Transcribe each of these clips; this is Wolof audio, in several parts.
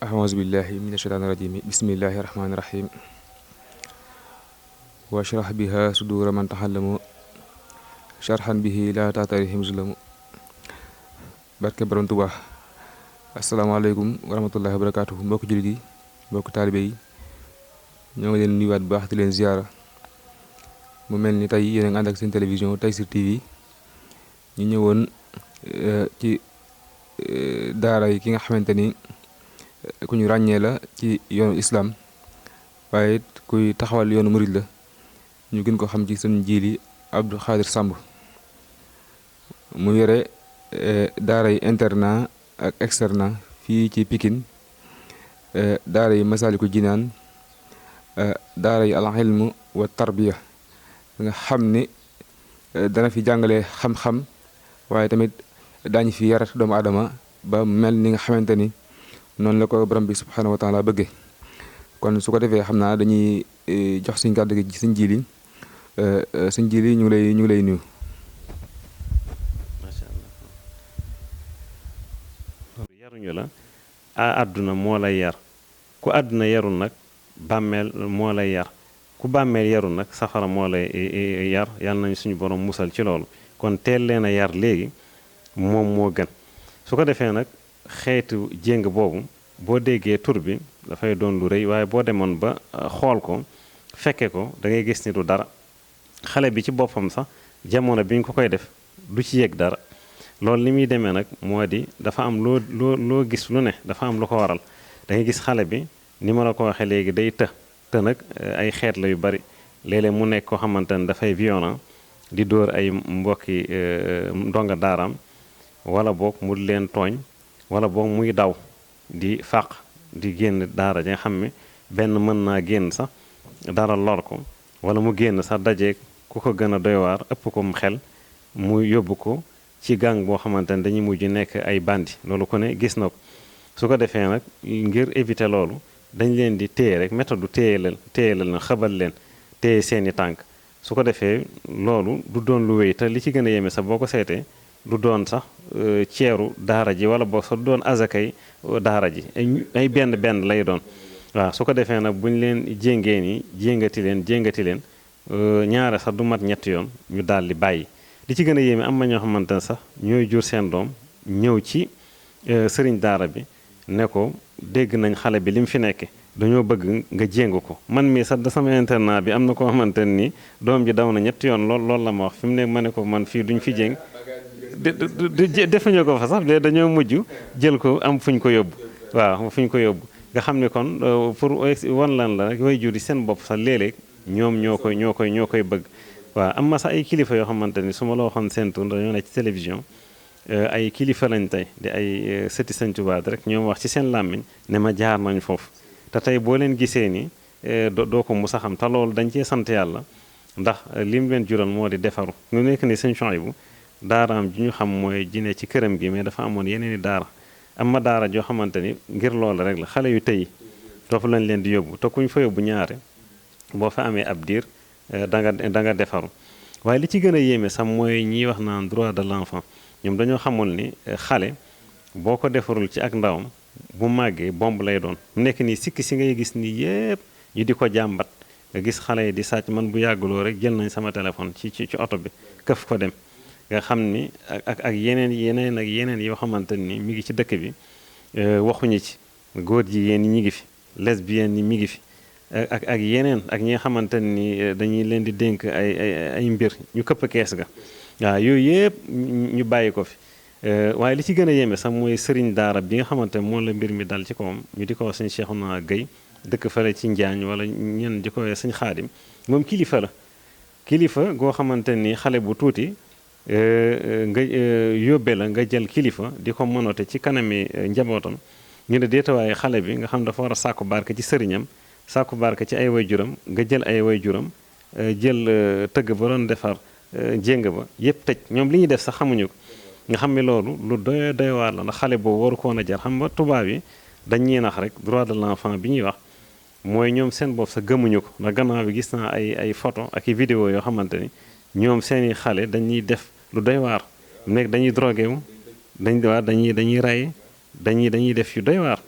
أعوذ بالله من الشيطان الرجيم بسم الله الرحمن الرحيم واشرح بها صدور من تحلموا شرحا به لا تعتريهم ظلم barke Borom Tuubaa asalaamaaleykum wa rahmatullahi wa barakaatuhu mbokki jullit yi mbokki taalibe yi ñoo ngi leen nuyuwaat bu baax di leen ziyaara mu mel ni tey yéen a ngi ànd ak seen télévision Tayssir TV ñu ñëwoon ci daara yi ki nga xamante ni ku ñu ràññee la ci yoonu islam waaye it kuy taxawal yoonu murid la ñu gën ko xam ci seen Jiili Abdou Khadir Samb mu yore daara yi internat ak externat fii ci Pikine daara yi Masaalikul Jinaan daara yi al ilmu wa tarbiya nga xam ni dana fi jàngale xam-xam waaye tamit daañu fi yar doomu aadama ba mel ni nga xamante ni noonu la ko borom bi subhaanahu wa taala bëgge kon su ko defee xam naa dañuy jox suñ kàddu gi suñ Jiili suñ Jiili ñu ngi lay nuyu. macha allah yaruñu la àdduna moo lay yar ku àdduna yarul nag bàmmeel moo lay yar ku bàmmeel yarul nag safara moo lay yar yàlla nañu suñu borom musal ci loolu kon teel leen a yar léegi moom moo gën su ko defee nag xeetu jéng boobu boo déggee tur bi dafay doon lu rëy waaye boo demoon ba xool ko fekke ko da ngay gis ni du dara xale bi ci boppam sax jamono bi ñu ko koy def du ci yëg dara loolu li muy demee nag moo di dafa am loo gis lu ne dafa am lu ko waral da ngay gis xale bi ni ma la ko waxee léegi day të nag ay xeet la yu bari léeg-léeg mu nekk koo xamante ne dafay violent di dóor ay mbokki ndonga daaraam wala boog mu leen tooñ wala boog muy daw di fàq di génn daara ja nga xam ne benn mën naa génn sax dara lor ko wala mu génn sax dajeeg ku ko gën a doy waar ëpp ko mu xel mu yóbbu ko ci gang boo xamante ne dañuy mujj nekk ay bandi loolu ku ne gis na ko su ko defee nag ngir éviter loolu dañ leen di téye rek méthode du téye leen xabal leen téye seeni tànk su ko defee loolu du doon lu wéy te li ci gën a yéeme sax boo ko seetee du doon sax ceeru daara ji wala boog sax du doon azakay daara ji ay benn lay doon waaw su ko defee nag buñ leen jéngee nii jéngati leen ñaare sax du mat ñetti yoon ñu daal di bàyyi li ci gën a yéeme am na ñoo xamante ne sax ñooy jur seen doom ñëw ci sëriñ daara bi ne ko dégg nañ xale bi li mu fi nekke dañoo bëgg nga jéng ko man mii sax da sama internat bi am na koo xamante ne nii doom ji daw na ñetti yoon loolu la ma wax fi mu ne ma ne ko man fii duñ fi jéng defuñu ko fa sax de dañoo mujj jël ko am fuñ ko yóbbu waaw fuñ ko yóbbu nga xam ne kon pour wan lan la rek way jur yi seen bopp sax léeg-léeg ñoom ñoo koy bëgg waaw am ma sax ay kilifa yoo xamante ni su ma la waxoon seen tur dañoo nekk ci télévision ay kilifa lañ tey di ay sëti Sëñ Tuubaa rek ñoom wax ci seen làmmiñ ne ma jaar nañ foofu te tey boo leen gisee ni doo ko mus a xam te loolu dañ cee sant yàlla ndax li mu leen jural moo di defaru ñu nekk ni Sëñ Suhaybu daaraam ji ñu xam mooy ji ne ci këram gi mais dafa amoon yeneen i daara am ma daara joo xamante ni ngir loolu rek la xale yu tey foofu lañ leen di yóbbu te kuñ fa yóbbu ñaare boo fa amee ab diir da nga defaru waaye li ci gën a yéeme sax mooy ñiy wax naan droit de l'enfant ñoom dañoo xamul ni xale boo ko defarul ci ak ndawam bu màggee bomb lay doon mu nekk nii sikki si ngay gis nii yépp ñu di ko jàmbat nga gis xale yi di sàcc man bu yàgguloo rek jël nañ sama téléphone ci oto bi këf ko dem nga xam ni ak yeneen yoo xamante ni mi ngi ci dëkk bi waxuñu ci góor jigéen ñi ngi fi lesbiennes yi mi ngi fi ak yeneen ak ñi nga xamante ni dañuy leen di dénk ay mbir ñu këpp kees ga waaw yooyu yëpp ñu bàyyi ko fi waaye li ci gën a yéeme sax mooy sëriñ daara bi nga xamante ne moom la mbir mi dal ci kawam ñu di ko wax sëñ Cheikhouna Gueye dëkk fële ci Njaañ wala ñen di ko wax sëñ Xaadim moom kilifa la kilifa goo xamante ni xale bu tuuti nga yóbbe la nga jël kilifa di ko mënote ci kanami njabootam ñu ne deetawaaye xale bi nga xam dafa war a sàkku barke ci sëriñam sàkku barke ci ay waajuram nga jël ay waajuram jël tëgg ba doon defar jéng ba yépp tëj ñoom li ñuy def sax xamuñu ko nga xam ne loolu lu doy waar la ndax xale boobu waru ko woon a jar xam nga tubaab yi dañuy nax rek droit de l'enfant bi ñuy wax mooy ñoom seen bopp sax gëmuñu ko ndax gannaaw bi gis naa ay photo ak i vidéo yoo xamante ni ñoom seeni xale dañuy def lu doy waar nekk dañuy drogué wu dañuy rey dañuy def yu doy waar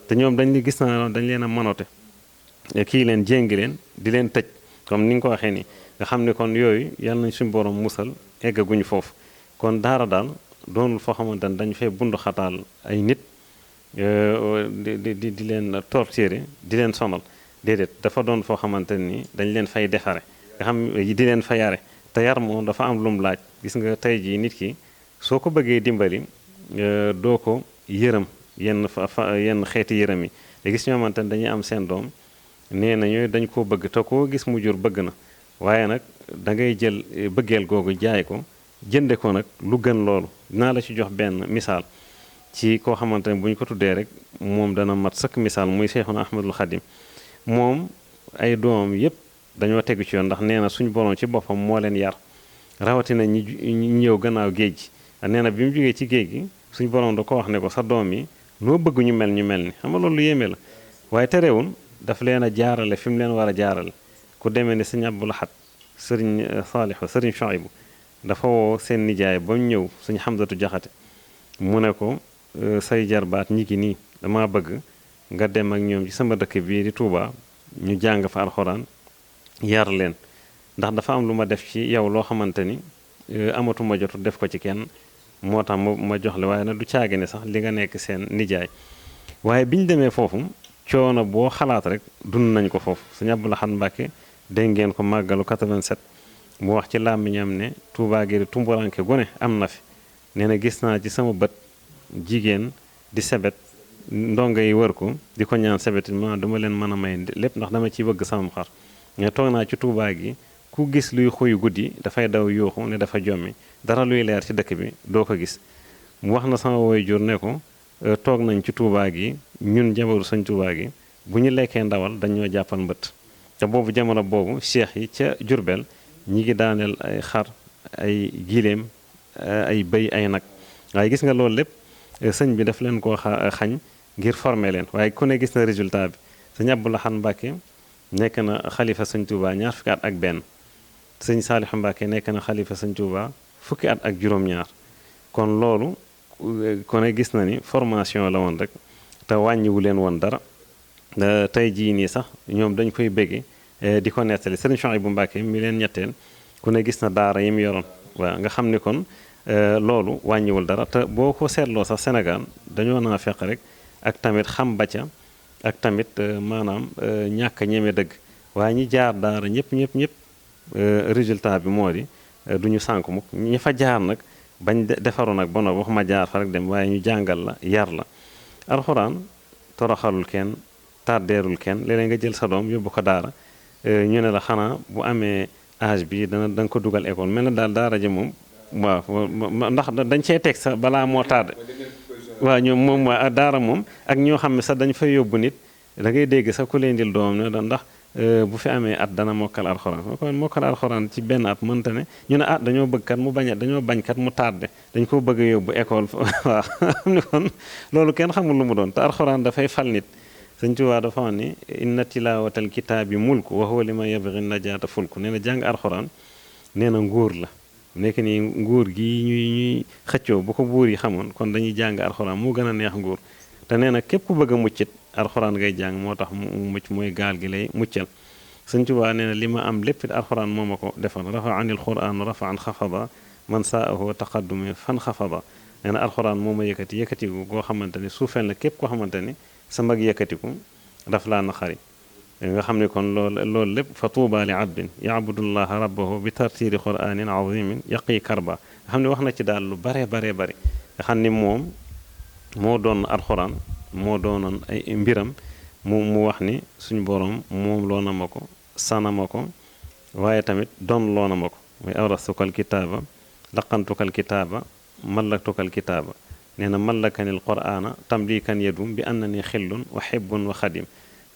te ñoom dañ li gis naa dañ leen a manote kii leen jéngi leen di leen tëj comme ni nga ko waxee nii nga xam ne kon yooyu yàlla nañ suñu borom musal eggaguñu foofu kon daara daal doonul foo xamante ne dañu fee bundu xataal ay nit di leen torturer di leen sonal déedéet dafa doon foo xamante ni dañ leen fay defare nga xam di leen fa yare te yar moom dafa am lum laaj gis nga tey jii nit ki soo ko bëggee dimbali doo ko yërëm yenn xeeti yërëm yi te gis ñoo xamante ne dañuy am seen doom nee na ñooy dañ koo bëgg te koo gis mu jur bëgg na waaye nag da ngay jël bëggeel googu jaay ko jënde ko nag lu gën loolu dinaa la ci jox benn misaal ci koo xamante ne bu ñu ko tuddee rek moom dana mat sëkk misaal muy Seexuna Ahmadul Xadim moom ay doomam yépp dañoo tegu ci yoon ndax nee na suñu borom ci boppam moo leen yar rawatina ñi ñëw gannaaw géej gi nee na bi mu jógee ci géej gi suñu borom da ko wax ne ko sa doom yi noo bëgg ñu mel ni xam nga loolu lu yéeme la waaye terewul daf leen a jaarale fi mu leen war a jaarale ku demee ne sëñ Abdul Ahad sëriñ Saalixu sëriñ Shuaybu dafa woo seen nijaay ba mu ñëw sëñ Xamsatu Jaxate mu ne ko say jarbaat ñi ki nii dama bëgg nga dem ak ñoom ci sama dëkk bii di Touba ñu jàng fa alxuraan yar leen ndax dafa am lu ma def ci yow loo xamante ni amatuma jotu def ko ci kenn moo tax ma jox la waaye nag du caagi ne sax li nga nekk seen nijaay waaye bi ñu demee foofu coono boo xalaat rek dund nañ ko foofu sëñ Abdul Ahad Mbàkke dégg ngeen ko màggalu 87 mu wax ci làmmiñam ne Touba gi di tumburanke gone am na fi nee na gis naa ci sama bët jigéen di sebet ndongo yi wër ko di ko ñaan sebet ma duma leen mën a may lépp ndax dama ciy bëgg sama xar mais toog naa ci Touba gi ku gis luy xuyu guddi dafay daw yuuxu ne dafa jommi dara luy leer ci dëkk bi doo ko gis mu wax na sama waajur ne ko toog nañ ci Touba gi ñun jabaru sëñ Touba gi bu ñu lekkee ndawal dañoo jàppal mbëtt te boobu jamono boobu cheikh yi ca Jurbel ñi ngi daaneel ay xar ay giléem ay bëy ay nag waaye gis nga loolu lépp sëñ bi daf leen koo xañ ngir former leen waaye ku ne gis na résultat bi sëñ Abdul Ahad Mbàkke nekk na xalifa sëñ Touba ñaar fukki at ak benn sëñ Saalixu Mbàkke nekk na xalifa sëñ Touba fukki at ak juróom-ñaar kon loolu ku ne gis na ni formation la woon rek te wàññiwu leen woon dara tey jii nii sax ñoom dañ koy bëgge di ko nettali sëriñ Shuaybu Mbàkke mi leen ñetteel ku ne gis na daara yi mu yoroon waaw nga xam ni kon loolu wàññiwul dara te boo ko seetloo sax Sénégal dañoo naa fekk rek ak tamit xam ba ca ak tamit maanaam ñàkk a ñeme dëgg waaye ñi jaar daara ñëpp résultat bi moo di du ñu sànk mukk ñi fa jaar nag bañ defaru nag ba noppi waxuma jaar fa rek dem waaye ñu jàngal la yar la alxuraan toroxalul kenn tàddeerul kenn léeg-léeg nga jël sa doom yóbbu ko daara ñu ne la xanaa bu amee âge bi da nga ko dugal école mel na daal daara ji moom waaw ndax dañ cee teg sax balaa moo tardé waaw ñoom moom waa daara moom ak ñoo xam ne sax dañ fay yóbbu nit da ngay dégg sax ku leen dil doomam ne ndax bu fi amee at dana mokkal alxuraan kon mokkal alxuraan ci benn at mënta ne ñu ne dañoo bëgg kat mu bañ dañoo bañ kat mu tardé dañ ko bëgg a yóbbu école waaw xam ni kon loolu kenn xamul lu mu doon te alxuraan dafay fal nit sëñ Tuubaa dafa wax ni inna tilaawatal kitaabi mulku wa huwa liman yabghi najaata fulku nee na jàng alxuraan nee na nguur la nekk nii nguur gi ñuy xëccoo bu ko buur yi xamoon kon dañuy jàng alxuraan moo gën a neex nguur te nee na képp ku bëgg a muccit alxuraan ngay jàng moo tax mu mucc mooy gaal gi lay muccal sëñ Tuubaa nee na li ma am lépp alxuraan moo ma ko defal rafa anil quraan rafa an xafada man saahu taqaddumi fan xafada nee na alxuraan moo ma yëkkatiku goo xamante ni suufeel na képp koo xamante ni sa mag yëkkatiku daf laa naqari nga xam ne kon loolu lépp fa tuuba li abdin yaabudullaha rabbahu bi tartiiri quraanin azimin yaqi karba nga xam ne wax na ci daal lu bare nga xam ni moom moo doon alxuraan moo doonoon ay mbiram mu wax ni suñu borom moom loona ma ko sana ma ko waaye tamit doon loona ma ko muy awrastukal kitaaba laqantukal kitaaba mallaktukal kitaaba nee na mallakanil quraana tamlikan yadum bi annani xillun wa xibbun wa xadim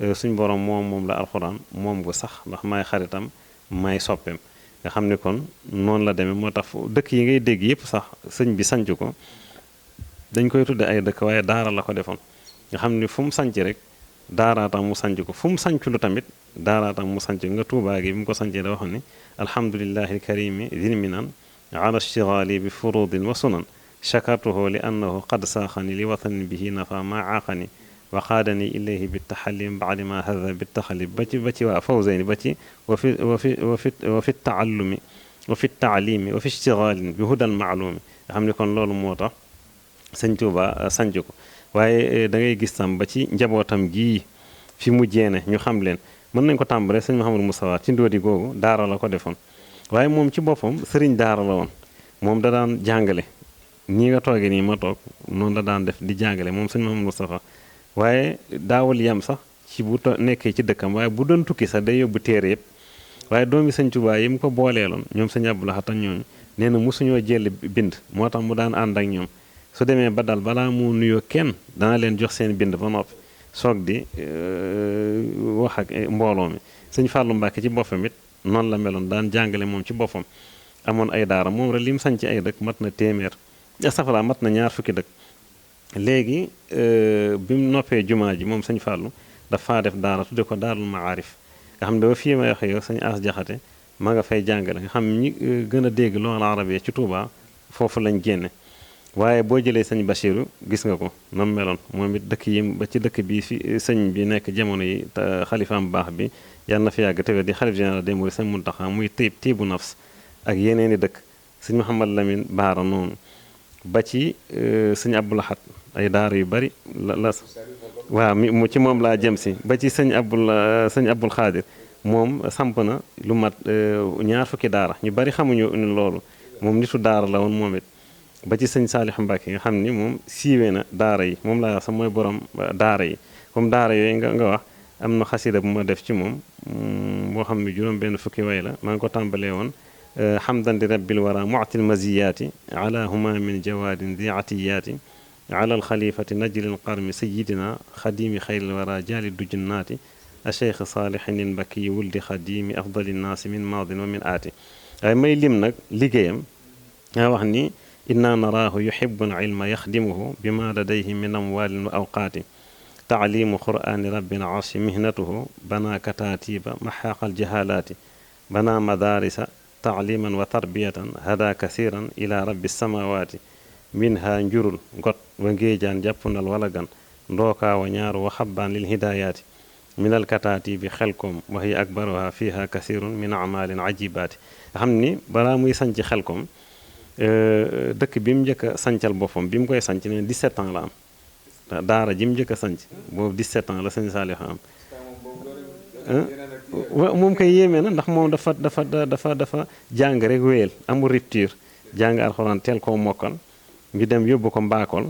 suñ borom moom la alxuraan moom gu sax ndax maay xaritam maay soppeem nga xam ne kon noonu la demee moo tax dëkk yi ngay dégg yëpp sax sëñ bi sanc ko dañ koy tudde ay dëkk waaye daara la ko defoon nga xam ne fu mu sanc rek daaraa tax mu sanc ko fu mu sanc lu tamit daaraa tax mu sanc nga Tuubaa gi bi mu ko sancee da waxoon ni alhamdulillahi alkarimi dilminan ala ishtigali bi furudin wa sunan chakartuhu li annahu qad saaxani li watanin bihi nafa ma aaqani wa qaadani ilayhi bi taxalim baadi ma hada bi taxalib ba ci waa fawzayni ba ci wa fi taallumi wa fi taalimi wa fi ishtigalin bi hudal maalumi nga xam ne kon loolu moo tax sëñ Tuuba sanc ko waaye da ngay gis tam ba ci njabootam gii fi mu jeene ñu xam leen mën nañ ko tàmbale sëñ Mouhamadou Moustapha ci ndóodi googu daara la ko defoon waaye moom ci boppam sëriñ daara la woon moom da daan jàngale ñii nga toogee nii ma toog noonu la daan def di jàngale moom sëñ Mouhamadou Moustapha waaye daawul yam sax ci bu nekkee ci dëkkam waaye bu doon tukki sax day yóbbu téere yëpp waaye doomi sëñ Tuubaa yi mu ko booleeloon ñoom sëñ Abdou Lahad ak ñooñu nee na mosuñoo jël bind moo tax mu daan ànd ak ñoom su demee ba dal balaa mu nuyoo kenn dana leen jox seen bind ba noppi soog di wax ak mbooloo mi sëñ Fallou Mbacke ci boppam it noonu la meloon daan jàngale moom ci boppam amoon ay daara moom rek li mu sañ ci ay dëkk mat na téeméer safara mat na ñaar fukki dëkk léegi bi mu noppee jumaa ji moom sëñ Fallou dafa def daara tudde ko daarul maarif nga xam ne ba fii may waxe yow sëñ As Jaxate ma nga fay jàngale nga xam ñi gën a dégg loolu arabe ci Touba foofu lañ génne waaye boo jëlee sëñ Bachiru gis nga ko nam meloon moom it dëkk yi ba ci dëkk bi fi sëñ bi nekk jamono yi xalifaam baax bi yàlla na fi yàgg te di xalif général des mourides sëñ Muntaxa muy tiibu nafs ak yeneeni dëkk sëñ Mouhamad Lamine Baara noonu ba ci sëñ Abdou Lahad ay daara yu bari la waaw mu ci moom laa jëm si ba ci sëñ Abdul Xaadir moom samp na lu mat ñaar fukki daara ñu bari xamuñu loolu moom nitu daara la woon moom it ba ci sëñ Saalix Mbàkke nga xam ni moom siiwee na daara yi moom laa wax sax mooy borom daara yi comme daara yooyu nga wax am na xasida bu ma def ci moom boo xam ne juróom benn fukki way la maa ngi ko tàmbalee woon xamdan li rabbil wara mu'til maziyaati ala huma min jawaadin di atiyaati ala alxalifati najlil qarmi sayidina xadimi xayril wara jaali dujunnaati a cheikh saalihin mbakki wuldi xadimi afdali nnaasi min maadin wa min aati waaye may lim nag liggéeyam nga wax ni inna naraahu yuhibbu al-ilma yaxdimuhu bima ladayhi min amwaalin wa awqaati taalimu qur'aani rabbil arshi mihnatuhu bana kataatiba maxaaqal jahalaati bana madaarisa taaliman wa tarbiyatan hada kasiran ila rabbi samawaati minha njurul got wa ngéejaan jàppundal wala gan ndookaa wa ñaaru wa xabbaan lil hidayaati minal kataatibi xelkom wa hiya akbaruha fiha kasirun min amalin ajibaati nga xam ni balaa muy sanc xelkom dëkk bi mu njëkk a sancal boppam bi mu koy sanc ne 17 ans la am daara ji mu njëkk a sanc boobu 17 ans la sëñ Saalixu am moom koy yéemee na ndax moom dafa jàng rek wéyal amul rupture jàng alxuraan teel koo mokkal ñu dem yóbbu ko mbaakool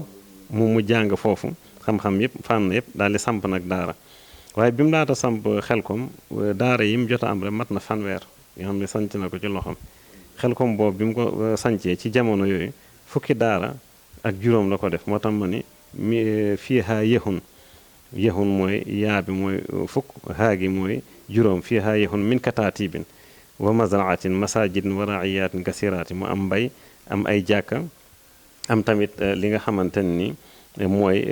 mu jàng foofu xam-xam yëpp fànn yëpp daal di samp nag daara waaye bi mu laata samp xelkom daara yi mu jot a am rek mat na fanweer yoo xam ne sanc na ko ci loxam xelkom boobu bi mu ko sancee ci jamono yooyu fukki daara ak juróom la ko def moo tax ma ni fiihaa yexun mooy yaa bi mooy fukk haa gi mooy juróom fiihaa yexun min kataatibin wa mazraatin masajidin wa raiyatin kasiraati mu am mbay am ay jàkka am tamit li nga xamante ni mooy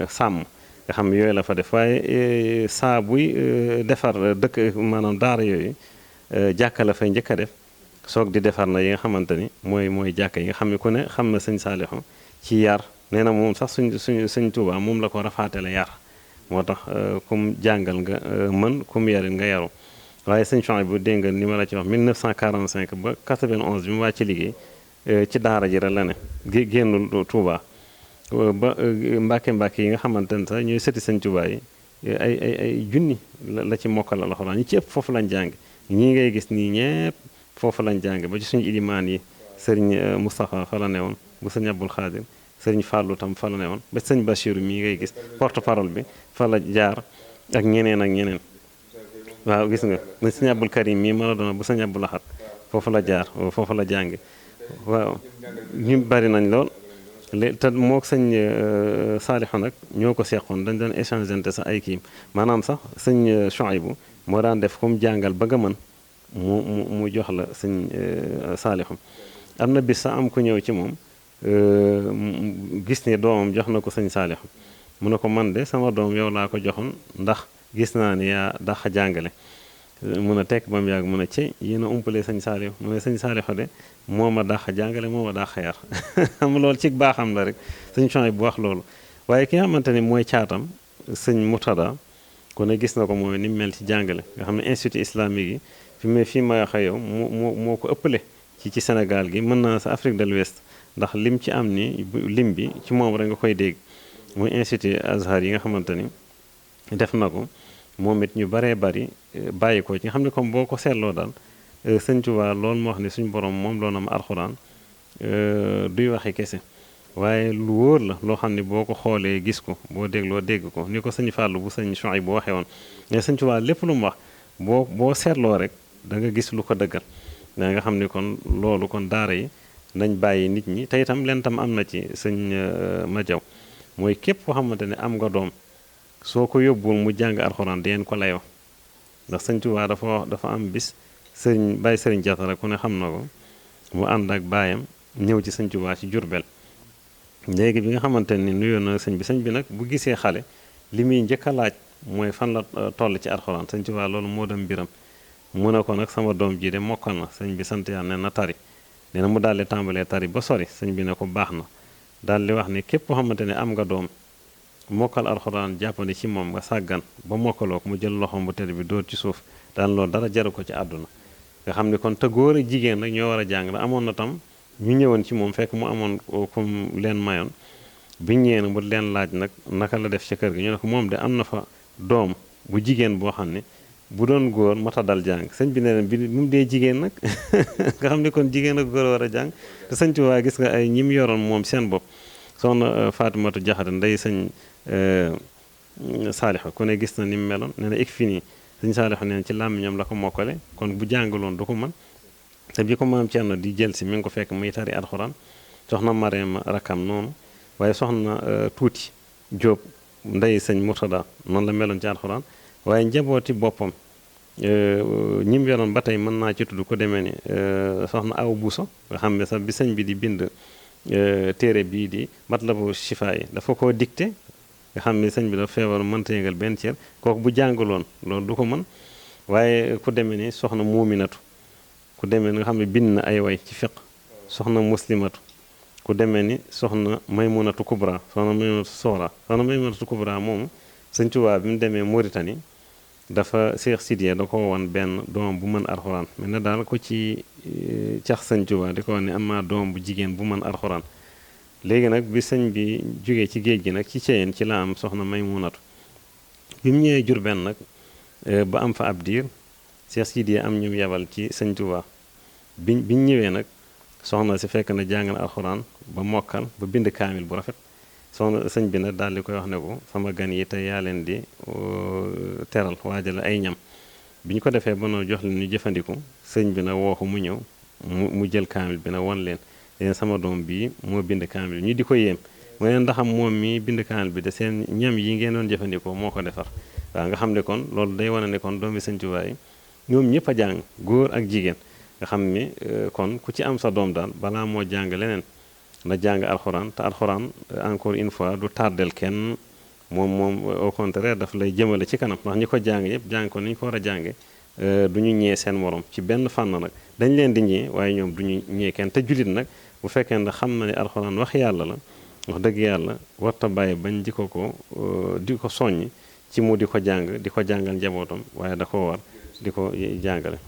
sàmm nga xam yooyu la fa def waaye saa buy defar dëkk maanaam daara yooyu jàkka la fay njëkk a def soog di defar na yi nga xamante ni mooy jàkka yi nga xam ne ku ne xam na sëñ Saalixu ci yar nee na moom sax sëñ Tuubaa moom la ko rafaate la yar moo tax kum jàngal nga mën kum yarit nga yaru waaye sëñ Chouaïb bu dégg nga ni ma la ci wax 1945 ba 91 bi mu wàcc liggéey ci daara ji rek la ne génnul Tuubaa ba mbàkke yi nga xamante ne sax ñooy sëti sëñ Tuubaa yi ay junni la ci mokkal alxuraan ñi ci ëpp foofu lañ jàng ñii ngay gis nii ñëpp foofu lañ jàng ba ci suñu ilimaan yi sëriñ Moustapha fa la ne woon bu sëñ Abdul Xaadir sëriñ Fàllu tam fa la ne woon ba sëñ Bachiru mii ngay gis porte parole bi fa la jaar ak ñeneen waaw gis nga ba sëñ Abdul Karim mii ma la doon bu sëñ Abdul Lahad foofu la jaar foofu la jànge waaw ñu bari nañ lool te moo sëñ Saalixu nag ñoo ko seqoon dañ doon échangeante sax ay kiim maanaam sax sëñ Chouaïbou moo daan def comme jàngal ba nga mën mu jox la sëñ Saalixu am na bis sax am ku ñëw ci moom gis ne doomam jox na ko sëñ Saalixu mu ne ko man de sama doom yow laa ko joxoon ndax gis naa ni yaa dax jàngale mun a tekk ba mu yàgg mun a ci yéen a umpalee sëñ Saalixu mu ne sëñ Saalixu de moo ma dàq jàngale moo ma dàq yar xam loolu ci baaxam la rek sëñ Chouaïb bu wax loolu waaye ki nga xamante ni mooy caatam sëñ Murtada kon ne gis na ko mooy ni mu mel ci jàngale nga xam ne institut islamique yi fii may wax ak yow moo ko ëppale ci Sénégal gi mën naa sa Afrique de l'Ouest ndax lim ci am ni lim bi ci moom rek nga koy dégg muy institut Azhar yi nga xamante ni def na ko moom it ñu baree bari bàyyi ko ci nga xam ne comme boo ko seetloo daal sëñ Tuubaa loolu moo wax ne suñu borom moom loo na ma alxuraan duy waxi kese waaye lu wóor la loo xam ne boo ko xoolee gis ko boo dégloo dégg ko ni ko sëñ Fàllu bu sëñ Chouaïb bu waxee woon mais sëñ Tuubaa lépp lu mu wax boo seetloo rek da nga gis lu ko dëggal da nga xam ni kon loolu kon daara yi nañ bàyyi nit ñi te itam leen tam am na ci sëñ Majaw mooy képp koo xamante ne am nga doom soo ko yóbbul mu jàng alxuraan di ngeen ko layoo ndax sëñ Tuubaa dafa am bis sëriñ bàyyi sëriñ Jatara ku ne xam na ko mu ànd ak baayam ñëw ci sëñ Tuubaa ci Jurbel léegi bi nga xamante ni nuyoo na sëñ bi nag bu gisee xale li muy njëkk a laaj mooy fan la toll ci alxuraan sëñ Tuubaa loolu moo dem mbiram mu ne ko nag sama doom ji de mokkal na sëñ bi sant yàlla ne na tari nee na mu daal di tàmbalee tari ba sori sëñ bi ne ko baax na daal di wax ni képp koo xamante ne am nga doom mokkal alxuraan jàppandi ci moom nga sàggan ba mokkaloo ko mu jël loxoom bu tedd bi dóor ci suuf daal loolu dara jaru ko ci àdduna nga xam ni kon te góor ak jigéen rek ñoo war a jàng amoon na tam ñu ñëwoon ci moom fekk mu amoon comme leen mayoon biñ ñëwee nag mu leen laaj nag naka la def ci kër gi ñu ne ko moom de am na fa doom bu jigéen boo xam ne bu doon góor mata dal jàng sëñ bi ne leen bi mu dee jigéen nag nga xam ne kon jigéen ak góor war a jàng te sëñ Tuubaa gis nga ay ñim yoroon moom seen bopp soxna Faatimatu Jaxate ndey sëñ Saalixu ku ne gis na ni mu meloon nee na ik fi nii sëñ Saalixu nee na ci làmmiñam la ko mokkale kon bu jàngaloon du ko mën te bi ko maam Cerno di jël si mi ngi ko fekk muy tari alxuraan soxna Mareema rakkam noonu waaye soxna tuuti Jóob ndey sëñ Murtada noonu la meloon ci alxuraan waaye njabooti boppam ñim yoroon ba tey mën naa ci tudd ko demee ni soxna Aw Buso nga xam ne sax bi sëñ bi di bind téere bii di Matlabu Chifa yi dafa koo dicté nga xam ne sëñ bi dafa feebar mënta yëngal benn cër kooku bu jàngaloon loolu du ko mën waaye ku demee ni soxna Muuminatu ku demee ni nga xam ne bind na ay way ci fiq soxna Muslimatu ku demee ni soxna Maymunatu Kubra soxna Maymunatu Soxra soxna Maymunatu Kubra moomu sëñ Tuubaa bi mu demee Mauritanie dafa Cheikh Sidiya da ko woon benn doom bu mën alxuraan mais ne daal ko ci cax sëñ Tuubaa di ko wax ne am naa doom bu jigéen bu mën alxuraan léegi nag bi sëñ bi jógee ci géej gi nag ci Ceyeen ci la am soxna Maymunatu bi mu ñëwee Jurbel nag ba am fa ab diir Cheikh Sidiya am ñu yebal ci sëñ Tuubaa biñ ñëwee nag soxna si fekk na jàngal alxuraan ba mokkal ba bind kaamil bu rafet soxna sëñ bi nag daal di koy wax ne ko sama gan yi te yaa leen di teral waajal ay ñam bi ñu ko defee ba noo jox leen ñu jëfandiku sëñ bi nag woo ko mu ñëw mu jël kaamil bi nag won leen sama doom bii moo bind kaamil bi ñu di ko yéem mu leen ndaxam moom mi bind kaamil bi de seen ñam yi ngeen doon jëfandikoo moo ko defar waaw nga xam ne kon loolu day wane ne kon doomi sëñ Tuubaa yi ñoom ñëpp a jàng góor ak jigéen nga xam ni kon ku ci am sa doom daal balaa moo jàng leneen na jàng alxuraan te alxuraan encore une fois du tardel kenn moom au contraire daf lay jëmale ci kanam ndax ñi ko jàng yëpp jàng ko ni ñu ko war a jànge du ñu ñee seen morom ci benn fànn nag dañ leen di ñee waaye ñoom du ñu ñee kenn te jullit nag bu fekkee ne xam na ne alxuraan wax yàlla la wax dëgg yàlla warta bàyyi bañ di ko soññ ci mu di ko jàng di ko jàngal njabootam waaye da ko war di ko jàngale